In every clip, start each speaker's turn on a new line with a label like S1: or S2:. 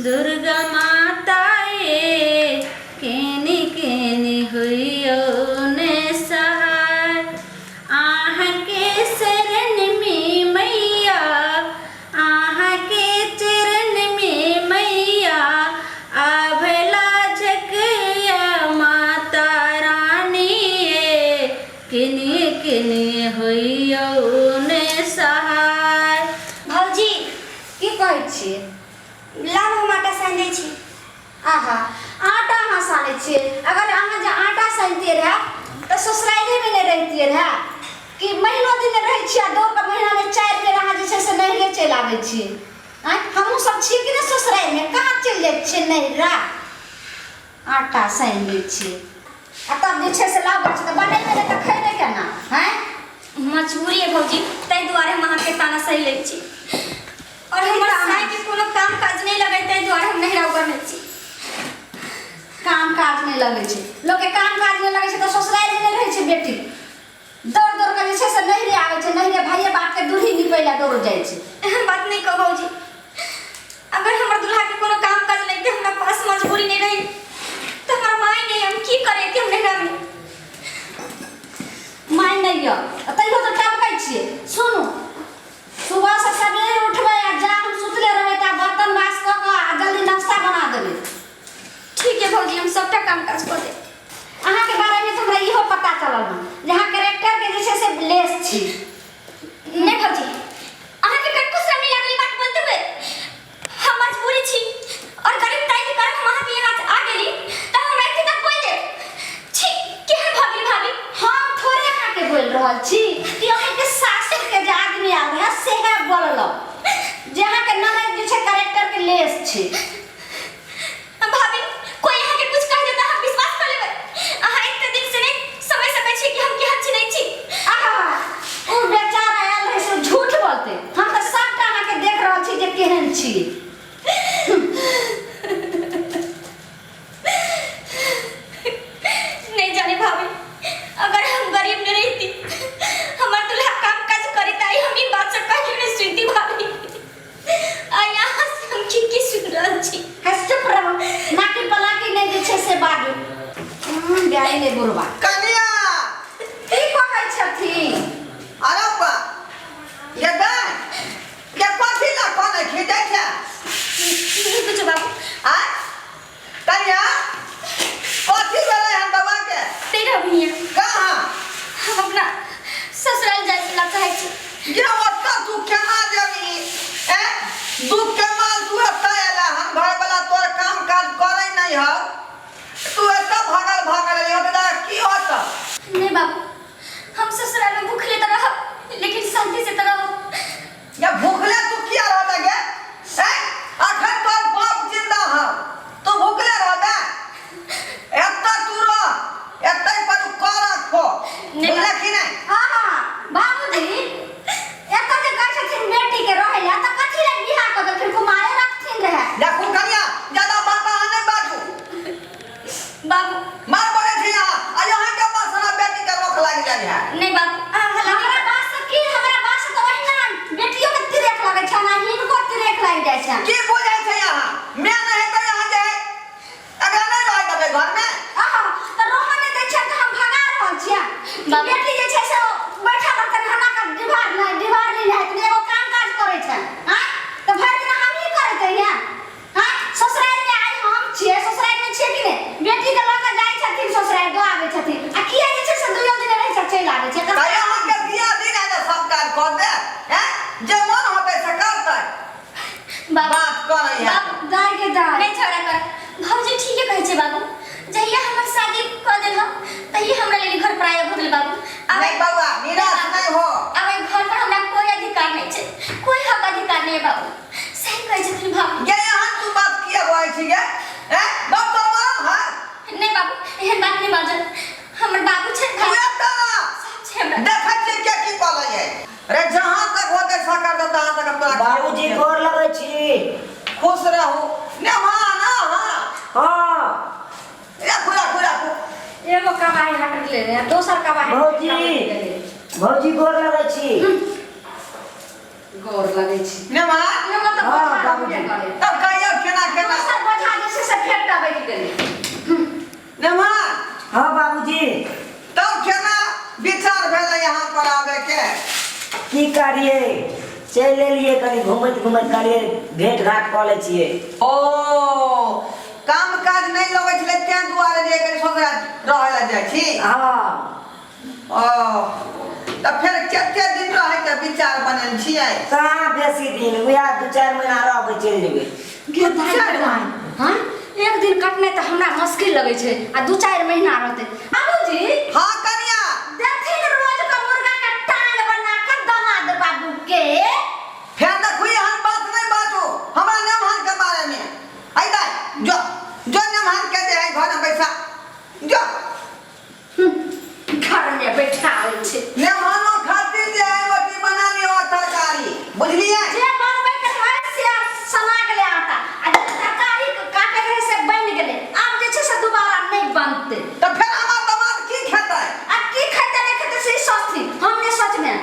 S1: दुर्गा माता ये केनी केनी होइयो ने सहाय। अहाँके शरण में मैया, अहाँके चरण में मैया, आभला झकैया माता रानी ये केनी केनी होइयो ने सहाय।
S2: भौजी,
S3: की कहै छियै?
S2: लाउ हम आटा सानि दै छी।
S3: आहा, आटा अहाँ सानै छियै? अगर अहाँ जे आटा सानितियै रहए तऽ ससुरारिएमे नहि रहितियै रहए कि महीनो दिन रहै छियै आ दौड़ कऽ महीनामे 4 बेर अहाँ जे छै से नैहरे चलि आबै छियै। आँय, हमहूँ सब छियै कि नहि ससुरारिमे, कहाँ चलि जाइ छियै नैहरा? आटा सानि दै छियै आ तब जे छै से लाबै छै तऽ बनेबै नहि तऽ खयबै केना? आँय,
S2: मजबूरी है भौजी, ताहि दुआरे हम अहाँके ताना सहि लै छी। और
S3: की
S2: हमर
S3: ताना?
S2: साय के कोनो काम काज नहि लगै, ताहि दुआरे हम नहिरा उगरने छी।
S3: काम काज नहि लगै छै लोकके, काम काज नहि लगै छै तऽ ससुरारिमे नहि रहै छै बेटी। दौड़ दौड़ कऽ जे छै से नैहरे आबै छै, नैहरे भाइये बापके दूल्ही निपै लए दौड़ जाइ छै।
S2: एहन बात नहि कहू भौजी। अगर हमर दूल्हा के कोनो काम काज लगते, हमरा पास मजबूरी नहीं रही, तो हमरा माय नहीं, हम की करे हम नहिरा में?
S3: माय नहि यऽ तैयो तऽ टपकै छियै। सुनू, सुबहसँ सवेरे उठबै आ जा हम सुतले रहबै ता बर्तन बास कऽ कऽ आ जल्दी नाश्ता बना देबै।
S2: ठीक है भौजी, हम सबटा काम काज कऽ देब।
S3: अहाँके बारेमे तऽ हमरा इहो पता चलल हन जे अहाँ कैरेक्टरके जे छै से लेस छी।
S2: नहीं भौजी, अहाँके कनको शर्म नहीं लागल ई बात बोलते हुए? हम मजबूरी छी और गरीब ताई के कारण हम अहाँके यहाँ आ गेली, तऽ हमरा एते तक बोल देब? छी, केहन भऽ गेली भाभी?
S3: हम थोड़े अहाँके बोलि रहल छी कि अहाँके सासुरके जे आदमी आयल रहए सेहे बोललक जे अहाँके ननैद जे छै कैरेक्टरके लेस छै।
S2: भाभी, कोई अहाँ के कुछ कह देता हम विश्वास कर लेबै? अहाँ एते दिन से नहीं समझ सकै छी कि हम केहन छी नहीं छी।
S3: आहा, ओ बेचारा आयल रहै से झूठ बोलते? हम तऽ सबटा अहाँके देख रहल छी जे केहन छी।
S2: नहीं जाने भाभी, अगर हम गरीब नहीं रहती, हमार दूल्हा काम काज करे ताई हम ई बात सब कहियो नहीं सुनती भाभी। आ यहाँ से हम की की सुन रहल छी।
S3: है, चुप रहू, नाकी पलाकी नहि जे छै से बाजू। गाय नहि बुढ़बा।
S4: कनिया।
S3: की कहै छथिन?
S4: अरे बा ये दाय ये कथी ला कोने खींचै छै?
S2: नहीं कुछ बाबू।
S4: आ कनिया, कथी भेलै हन बौआ के?
S2: ते रहबिया।
S4: कहाँ?
S2: हम अपना ससुराल जाय ला चाहै छी।
S4: ये ओतऽ तू केना जेबही? ए दुख के माल तू एतऽ एला हन, घर वाला तोर काम काज करै नहि हौ, तू एतऽ भागल भागल एली, ओतऽ जा की होतऽ?
S2: नहीं बाबू, हम ससुराल में भूखले तो रहब लेकिन शांति से तो रहब।
S4: या भूखले तू किया रहबे गे? ए अखन तोर बाप जिंदा हौ, तू भूखले रहबे? एतऽ तू रह, एतै पर कर खो।
S2: नहि।
S4: बुझले कि नहि?
S3: आहा बाबूजी, एतऽ जे कहै छथिन बेटी के रहै लए तऽ कथी लए बियाह कऽ देलखिन? कुमारे रखथिन रहए।
S4: देखू कनिया, ज्यादा बात अहाँ नहि बाजू।
S2: बाबू।
S4: मार पड़े छी अहाँ आ अहाँ के पास हमरा बेटी के रोक लागि जाइ है।
S2: नहीं बाबू, अहाँ हल्ला
S3: हमरा
S2: नहि।
S3: बात से की? हमरा बात से तऽ ओहिना बेटियो के तिरेक लगै छनि आ हिनको तिरेक लागि जाइ छनि।
S4: की बुझै छै अहाँ? मैं नहि हेतै अहाँ जे एकरा नहि रहै देबै घर में।
S3: आहा, तऽ रहऽ नहि दै छियनि तऽ हम भगा रहल छियनि।
S2: बाबू।
S3: बेटी जे छै से ओ बैठल रहतनि, हमरा के डिभार नहि डिभार नहि हेतनि, एगो काम काज करै छनि। आँय, तऽ भरि दिन हमही करैत रहियनि? आँय, ससुरारिमे आइ हम छियै, ससुरारिमे छियै कि नहि? बेटीके लऽ कऽ जाइ छथिन ससुरारि, दऽ आबै छथिन आ किया जे छै से दुइयो दिन रहै छै चलि आबै छै।
S4: तऽ अहाँके बियाह दिन आयल सब काज कऽ दे हैं, जे मन होतै से करतै।
S2: बाबू।
S4: बात करै है।
S2: बाबू।
S3: दाय के दाय।
S2: नहीं झगड़ा कर भौजी, ठीके कहै छै बाबू। जहिया हमर शादी कऽ देलह तहिया हमरा लेल घर पराया भऽ गेल बाबू। आब
S4: नहीं बौआ, निराश नहीं हो।
S2: आब एहि घर पर हमरा कोई अधिकार नहीं छै, कोई हक अधिकार नहीं है बाबू। सही कहै छथिन भाभी।
S4: गे यहाँ तू बात किया बोलै छी गे? हैं, बाप तोर मरम है?
S2: नहीं बाबू, एहन बात नहीं बाजल। हमर बाबू छै,
S4: तू
S2: भाई
S4: एतऽ ना।
S2: सब छै हमरा।
S4: देखै छियै के की बोलै है। रे जहाँ तक होतै सकर दे तहाँ तक तोरा।
S5: बाबूजी, गोर लगै छी।
S4: खुश रहू ने। हाँ ना हाँ।
S5: हाँ।
S4: राखू राखू राखू।
S3: एगो कबाही हटले रहे, दोसर कबाही।
S5: भौजी, भौजी, गोर लगै छी।
S3: गोर लगै छी।
S4: ने माँ।
S3: एगो तऽ
S5: हाँ,
S3: बोखार
S5: बाबूजी।
S3: होबे करे।
S4: तब कहियो केना केना
S3: दोसर बोझा जे छै से फेर बैठ गेलै।
S4: नेमान।
S5: हाँ बाबूजी।
S4: तब केना विचार भेलै यहाँ पर आबे के?
S5: की करिए, चलि एलियै कनि घुमैत घुमैत, कहलियै भेंट घाट कऽ लै छियै।
S4: ओ काम काज नहि लगै छलै तें दुआरे जे कनि ससुरा रहै लए जाइ छी?
S5: हाँ।
S4: ओ तऽ फेर कते दिन रहैके विचार बनेने छियै?
S5: कहाँ बेसी दिन, वएह 2-4 महीना रहबै, चलि जेबै।
S1: गे दाइ,
S4: चारि
S1: दाइ, हाँ एक दिन कटनाइ तऽ हमरा मुश्किल लगै छै आ 2-4 महीना रहतै बाबूजी।
S4: हाँ कनिया।
S3: देखथिन रोज के मुर्गा के टांग बना के दमाद बाबू के।
S4: फेर देखू एहन बात नहि बाजू हमरा नेमहान के बारे में। ऐ दाइ जो जो नेमहान के जे है घर में बैसा जो।
S1: घर में बैठाबै छै।
S4: नेमहानो खातिर जे है रोटी बना लियो तरकारी, बुझलियै?
S3: जे बनबै के है से सना गेलै आटा आ जे तरकारी काटे के है से बनि गेलै, आब जे छै से दोबारा नहि बनतै।
S4: तऽ फेर हमर दमाद की खेतै?
S3: आब की खेतै नहि खेतै से सोचथिन, हम नहि सोचबै।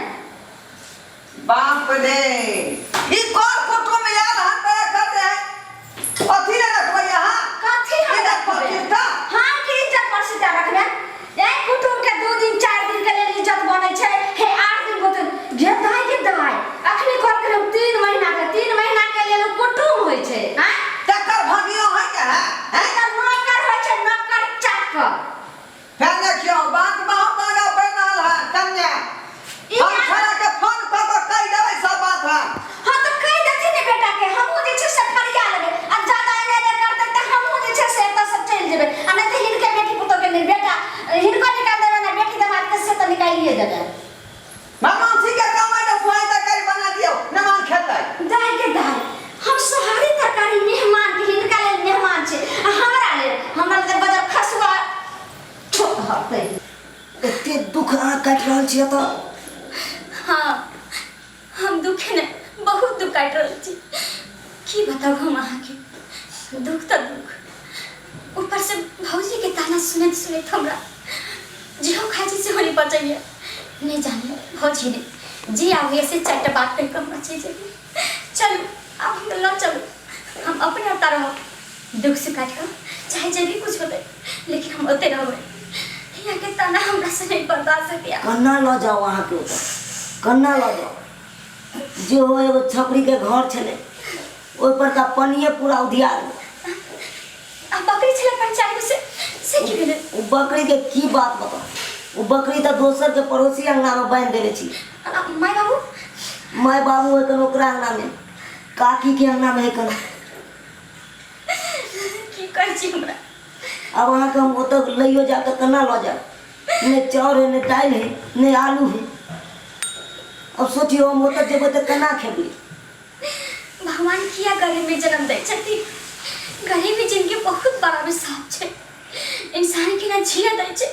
S4: बाप रे, ई कोन कुटुम्ब आयल हन तऽ एकर जे है अथी नहि रखबै अहाँ?
S3: कथी हम
S4: इज्जत
S3: रखबै?
S4: प्रतिष्ठा?
S3: हम की इज्जत प्रतिष्ठा रखबै? ए कुटुम्ब के 2 दिन 4 दिन के लेल इज्जत बनै छै, हे 8 दिन होतै। गे दाइ, गे दाइ, अखनी कहलखिन हम 3 महीना के, 3 महीना के लेल उ कुटुम्ब होइ छै। आँय?
S4: तकर भगियो है के है? हैं?
S3: एकर नौकर होइ छै, नौकर चाकर।
S4: फेर देखियौ बात बहुत आगा बढ़ि रहल है कन्या।
S3: ई
S4: हम छोड़ा के फोन कऽ कऽ कहि देबै सब बात हम।
S3: हाँ तऽ कहि देथिन ने बेटा के, हमहूँ जे छै से फरिया लेबै आ ज्यादा एने एने करतै तऽ हमहूँ जे छै से एतऽ से चलि जेबै आ नहि तऽ हिनके बेटी पुतोह के नहि बेटा हिनको निकालि देबै ने बेटी दमाद के से तऽ निकालिए देबै।
S4: मामासी के काम है तऽ सोहारी तरकारी बना दियौ, मेहमान खेतै।
S3: दाइ के दाइ, हम सोहारी तरकारी मेहमान के, हिनका लेल मेहमान छै आ हमरा लेल, हमरा लेल बजर खसुआ ठोक हतै।
S5: एते दुख अहाँ काटि रहल छी एतऽ?
S2: हाँ हम दुखे नहि बहुत दुख काटि रहल छी, की बताउ हम अहाँके। दुख तऽ दुख, ऊपर से भौजी के ताना सुनैत सुनैत हमरा जेहो खाइ छी सेहो नहि बचैया। नहि जानी भौजी ने जे आबैया से 4टा बात कहि कऽ हमरा चलि जाइए। चलू आब हमरा लऽ चलू, हम अपने ओतऽ रहब, दुख से काटि कऽ चाहे जे भी कुछ होतै लेकिन हम ओतै रहबै। हियाँके ताना हमरा से नहि बर्दाश्त होइए।
S5: कन्ना लऽ जाउ अहाँके ओतऽ, कन्ना लऽ जाउ। जे हो एगो छपरीके घर छलै ओहि पर का पनिये पूरा उधिया गेलै।
S2: आ बकरी छलै 5-4 गो से की भेलै?
S5: ओ बकरी के की बात बताउ, ओ बकरी तऽ दोसर के पड़ोसी अंगना में बांधि देने छी।
S2: आ माय बाबू?
S5: माय बाबू एखन ओकरा अंगना में, काकी के अंगना में एखन।
S2: की कहै छी हमरा?
S5: अब अहाँके हम ओतऽ लैयो जायब तऽ केना लऽ जायब? नहि चाउर है, नहि दालि है, नहि आलू है। अब सोचियौ हम ओतऽ जेबै तऽ केना खेबै?
S2: भगवान किया गरीब में जन्म दै छथिन? गरीबी जिनगी बहुत बड़ा अभिशाप छै। इंसान के ना जिया दै छै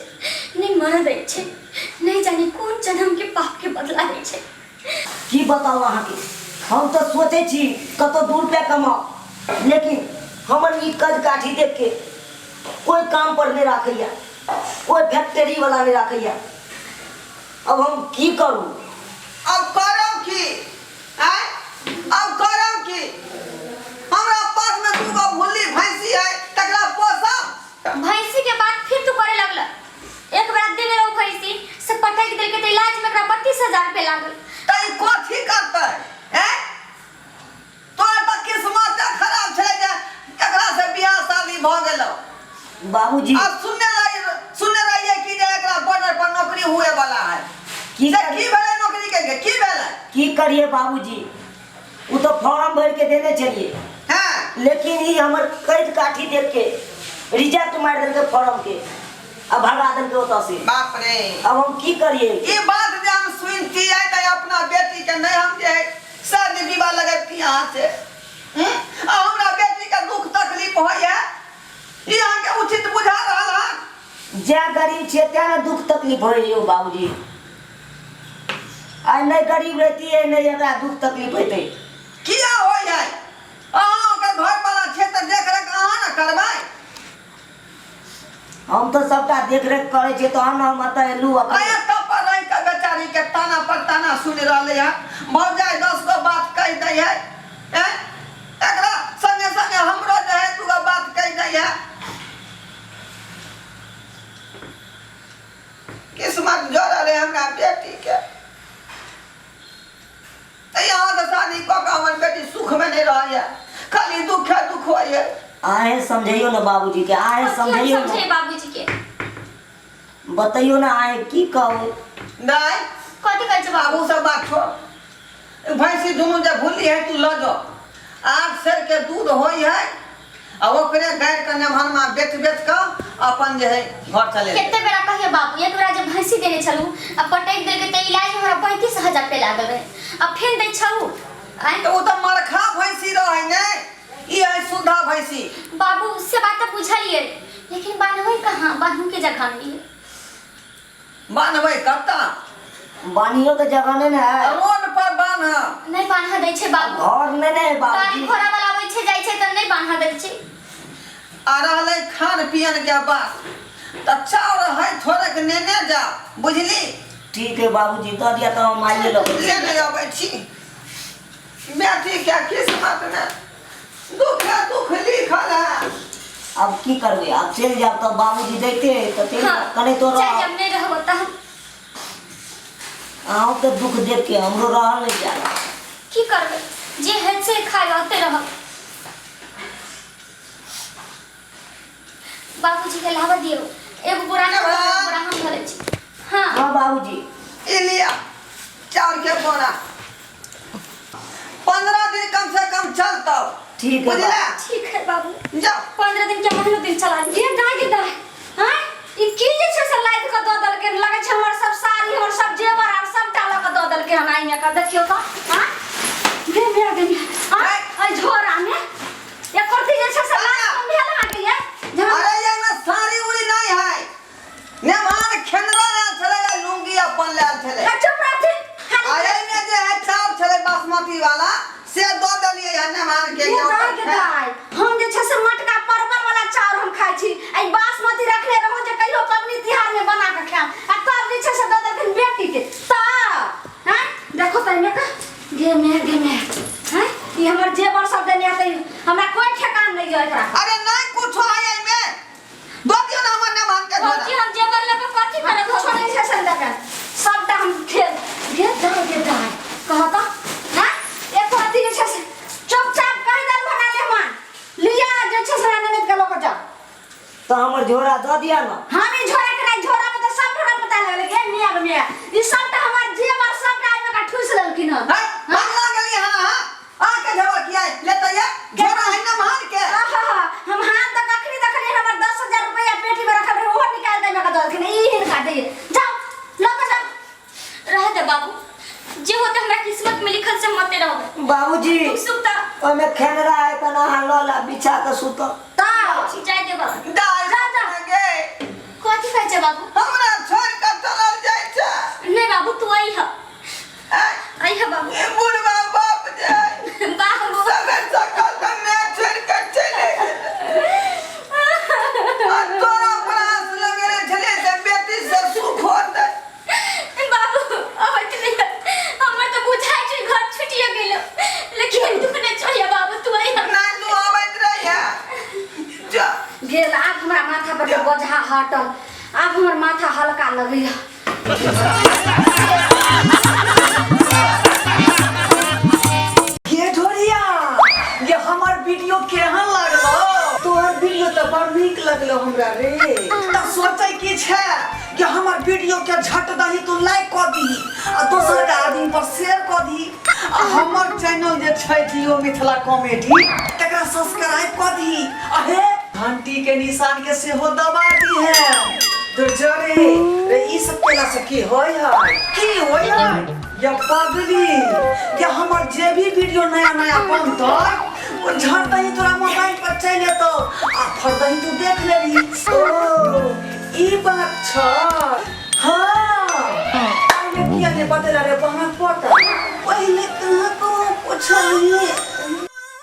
S2: नहि मरऽ दै छै, नहि जाने कोन जन्म के पाप के बदला दै छै।
S5: की बताउ अहाँके, हम तऽ सोचै छी कतौ 2 रुपया कमाउ, लेकिन हमर ई कद काठी देख के कोई काम पर नहि राखैया, कोई फैक्ट्री वाला नहि राखैया। अब हम की करू?
S4: अब करब की? आँय, अब करब की? हमरा पास में 2 गो भुल्ली भैंसी है, तकरा पोसब।
S2: भैंसी के बात फिर तू करे लगल। एक बार देने रहो भैंसी से पटक देलके तऽ इलाज में एकरा 32,000 रुपया लागल।
S4: तऽ ई कथी करतै? आँय, तोरा तऽ किस्मत खराब छलै जे एकरा से बियाह शादी भऽ गेलौ।
S5: बाबूजी।
S4: अब सुनने रहिए कि जे एकरा बॉर्डर पर नौकरी हुए वाला है।
S5: की
S4: से की भेलै नौकरी के? की भेलै?
S5: की करिए बाबूजी, ओ तो फॉर्म भर के देने छलिए।
S4: हाँ।
S5: लेकिन ई हमर कैद काठी देख के रिजेक्ट मार देलकै फॉर्म के आ भगा देलकै ओतऽ से।
S4: बाप रे।
S5: अब हम की करिए?
S4: ई बात जे हम सुनतियै तऽ अपना बेटी के नहीं हम जे है शादी विवाह लगैती अहाँ से। आ हमरा बेटी के दुख तकलीफ होइए, ई अहाँके उचित बुझा रहल हन?
S5: जै गरीब छियै तें ने दुख तकलीफ होइए यौ बाबूजी। आइ नहि गरीब रहितियै नहि एकरा दुख तकलीफ होइतै।
S4: किया होइ है? अहाँ ओकर घरवाला छियै तऽ देखरेख अहाँ ने करबै।
S5: हम तऽ सबटा देखरेख करै छियै तहन हम एतऽ एलहुँ अपन।
S4: आया तब पर रहि कऽ बेचारी के ताना पर ताना सुनि रहलै हन। भौजाइ 10 गो बात कहि दै है, हैं? एकरा संगे संगे हमरो नहि रहैया, खाली दुखे दुख होइए।
S5: आहे समझैयो ने बाबूजी के, आहे
S2: कथी हम
S5: समझैयो ने।
S2: समझे बाबूजी के?
S5: बतैयो ने आहे की कहू।
S4: नहीं।
S2: कथी कहै छै बाबू?
S4: बाबू सब बात छोड़, भैंसी दुनू जे भूली है तू लऽ जाओ। 8 सेर के दूध होई है आ ओकरे गाय के नेमहनमा बेच बेच कऽ अपन जे है घर चले।
S2: कते बेरा कहिए बाबू, एक बेरा जे भैंसी देने छलू आ पटकि देलकै तऽ इलाज में हमरा 35,000 रुपया लागल रहे, आ फेर दै छलू आँय?
S4: तऽ ओ तऽ मरखा भैंसी रहै ने, ई है सुधा भैंसी।
S2: बाबू से बात तऽ बुझलियै, लेकिन बान्हबै कहाँ? बान्हू के जगह नहीं है।
S4: बान्हबै कतऽ?
S5: बान्हियो के जगह नहीं ने है।
S4: रोड पर बान्ह।
S2: नहीं बान्ह दै छै बाबू।
S5: घर नहीं ने है बाबूजी।
S2: गाड़ी घोड़ा वाला आबै छै जाइ छै तऽ नहीं बान्ह दै छै।
S4: आ रहलै खान पियन के बात, तऽ चाउर है थोड़ेक नेने जा, बुझली?
S5: ठीक है बाबूजी, दऽ दिया तऽ हम आइए लगै छी।
S4: लेने अबै छी। बेटी के किस्मत में दुखे दुख लिखल है।
S5: अब की करबै, आब चलि जायब तऽ बाबूजी दैते तऽ चलि
S2: हाँ,
S5: जायब, कने तो
S2: चलि
S5: रह।
S2: जायब, नहि रहब तऽ।
S5: अहूँके दुख देख के हमरो रहल नहीं जाला।
S2: की करबै, जे है से खाइ रहते रहब। बाबूजी के लाबऽ दियौ, एगो बोरा हम एगो बोरा हम धरै छी। हाँ।
S5: हाँ बाबूजी।
S4: ई लिया चाउर के बोरा, 15 दिन कम से कम चलतौ।
S5: ठीक है।
S4: बुझला?
S2: ठीक है बाबू।
S4: जाओ।
S2: 15 दिन के महीनो दिन चला ली।
S1: ये दाय के दाय, हाँ ई की जे छै से लादि कऽ दऽ देलकै? लगै छै हमर सब साड़ी, हमर सब जेवर आर सबटा लऽ कऽ दऽ देलकै हन आइमे कऽ। देखियौ तऽ, हाँ गे मेरा गे मेरा, हाँ एहि झोरा में एकर जे छै से लाज कम भेल अहाँके ये?
S4: अरे ये में साड़ी उड़ी नहीं है, नेमान खेनरा लाल छलै आ लुंगी अपन लाल छलै।
S1: चुप रहथिन।
S4: आ एहिमे जे है चाउर छलै बासमती वाला, से दऽ देलियै हन नेमान के।
S1: ये दाय के दाय, हम जे छै से मटका परवल वाला चाउर हम खाइ छी, आ ई बासमती रखने रहौं जे कहियो पबनी तिहार में बना के खायब, आ तब जे छै से दऽ देलखिन बेटी के। तऽ हैं देखो तऽ एहिमे का गे मे गे मे, हैं ई हमर जेवर सब देने हेतै, हमरा कोई ठेकान नहीं है एकरा।
S4: अरे नहीं कुछो है एहिमे, दऽ दियौ ने हमर नेमान के झोरा।
S2: भौजी हम जेवर लऽ कऽ कथी करब?
S1: कुछो नहीं छै संदका, सबटा हम खेल गे दाय गे दाय। कह तऽ हैं एको अथी जे छै से चुपचाप कहि देल भगा ले मान लिया जे छै से ननद के लऽ कऽ जाओ।
S5: तऽ हमर झोरा दऽ दिया ने।
S1: हम ई झोरा के नहीं, झोरा में तऽ सब हमरा पता लगल गे मियाँ गे मियाँ, ई सबटा हमर जेवर सबटा एहिमे का ठूस लेलखिन हन।
S4: है बंगला गेली हन अहाँ, आके झोरा किया लेते ये? झोरा है नेमान के।
S1: आहा, हम हाथ तक अखनी देखलियै हमर 10,000 रुपया पेटी में रखल रहे, ओहो निकाल के एहिमे का दऽ देलखिन। ई हिनका दे जाओ लऽ कऽ जाओ।
S2: रह दे बाबू, जे होते हमरा किस्मत में लिखल से मते रहबै।
S5: बाबूजी
S2: दुख सुख तऽ
S5: ओहिमे खेनरा है तऽ अहाँ लऽ ला बिछा कऽ सुतब।
S1: तऽ
S2: जाय दे बाबू।
S4: दाय
S1: जा, जा।
S4: गे।
S2: कथी कहै छै बाबू?
S4: हमरा छोड़ कऽ चलल जाइ छै।
S2: नहीं बाबू तू अइह। अइह बाबू।
S4: ई बुढ़वा बाप जे
S2: बाबू।
S4: सगर सकल तऽ मैं छोड़ कऽ चले गेलै। आ तोरा पर आस लगेने छलियै जे बेटी से सुख होतै।
S2: बाबू अबैत नहीं, हमर तऽ बुझाइ छै घर छुटिए गेल, लेकिन तू नहि छोड़िया बाबू, तू अइह।
S4: नहि तू अबैत रहिहे। जा।
S1: गेल, आब हमरा माथा पर के बोझा हटल, आब हमर माथा हल्का लगैया।
S6: ये ढोरिया, ये हमर वीडियो केहन लागलो? तोहर वीडियो तऽ बड़ नीक लगलो हमरा रे। तऽ सोचै की छै कि हमर वीडियो के झट दही तू लाइक कऽ दीही आ दोसर के आदमी पर शेयर कऽ दीही, आ हमर चैनल जे छै जियो मिथिला कॉमेडी तकरा सब्सक्राइब कऽ दीही, आ हे घंटी के निशान के सेहो दबा दीहे। दुर्जरे रे, ई सब केला से की होय है? की होय है या पगली? या हमर जे भी वीडियो नया नया बनतै ओ झट दही तोरा मोबाइल पर चलि एतौ आ फट दही तू देख लेबही। ओ ई बात छ। हाँ पहिले किया ने बतेला रे बहन पोता? पहिले कहाँ कहाँ पुछलही?